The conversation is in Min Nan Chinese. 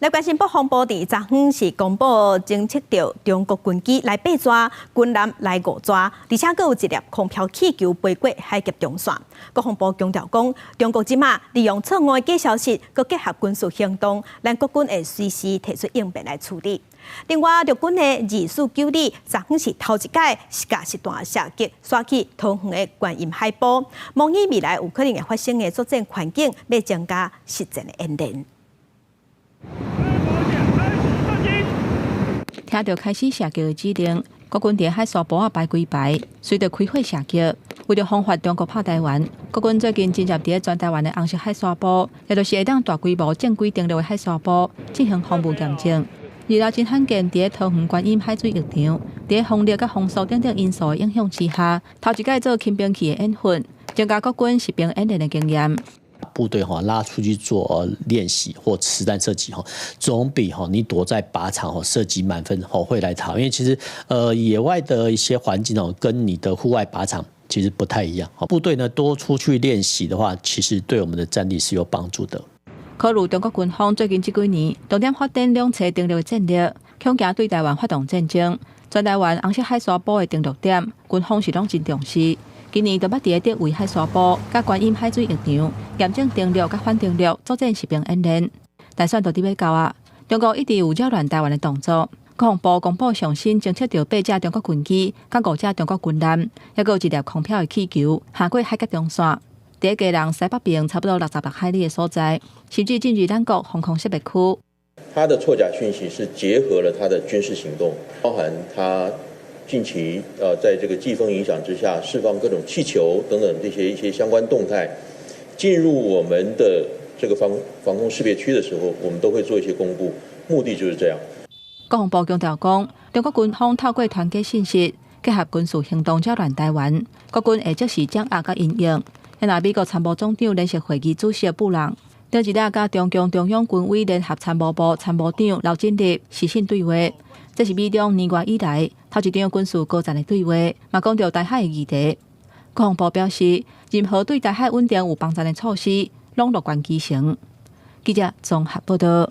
來關心國防部佇昨昏是公布偵測著中國軍機來八逝，軍艦來五逝，而且閣有一粒空飄氣球飛過海峽中線。國防部強調講，中國這馬利用錯誤的假消息，閣結合軍事行動，咱國軍會隨時提出應變來處理。另外，陸軍的2492昨昏是頭一擺是共實彈射擊，徙去桃園的觀音海埔，模擬未來有可能會發生的作戰環境，欲增加實戰的演練。聽著開始射擊的指令，國軍佇海沙埔仔排幾排，隨著開火射擊。為著防範中國拍台灣，國軍最近進入佇全台灣的紅色海沙埔，也就是會當大規模正規登陸的海沙埔，進行防務驗證。二樓真罕見佇桃園觀音海水浴場，佇風力佮風速等等因素的影響之下，頭一擺做輕兵器的演訓，增加國軍實兵演練的經驗。部隊哈拉出去做練習或實彈射擊哈，總比哈你躲在靶場哈射擊滿分吼會來得好。因為其實野外的一些環境哦，跟你的戶外靶場其實不太一樣。部隊呢多出去練習的話，其實對我們的戰力是有幫助的。考慮中國軍方最近這幾年重點發展兩棲登陸的戰略，恐驚對台灣發動戰爭。全台灣紅色海沙埔的登陸點，軍方是攏真重視。今年就捌佇竹圍海沙埔、佮觀音海水浴場驗證登陸佮反登陸作戰實兵演練。但算到底欲到啊，中國一直有擾亂台灣的動作。國防部公布上新偵測著八架中國軍機、佮五架中國軍艦，猶閣有一粒空飄的氣球，橫過海峽中線，佇基隆西北邊差不多66海里的所在，甚至進入咱國防空識別區。他的錯假訊息是結合了他的軍事行動，包含他近期在這個季風影響之下，釋放各種氣球等等這些一些相關動態，進入我們的這個防空識別區的時候，我們都會做一些公布，目的就是這樣。國防部強調講，中國軍方透過傳假信息，結合軍事行動擾亂台灣，國軍會即時掌握佮因應。那美國參謀總長聯席會議主席布朗，頂一日佮中共中央軍委聯合參謀部參謀長劉振立視訊對話，這是美中年外以來頭一場軍事高層的對話，嘛講著台海的議題。國防部表示，任何對台海穩定有幫助的措施，攏樂觀其成。記者綜合報導。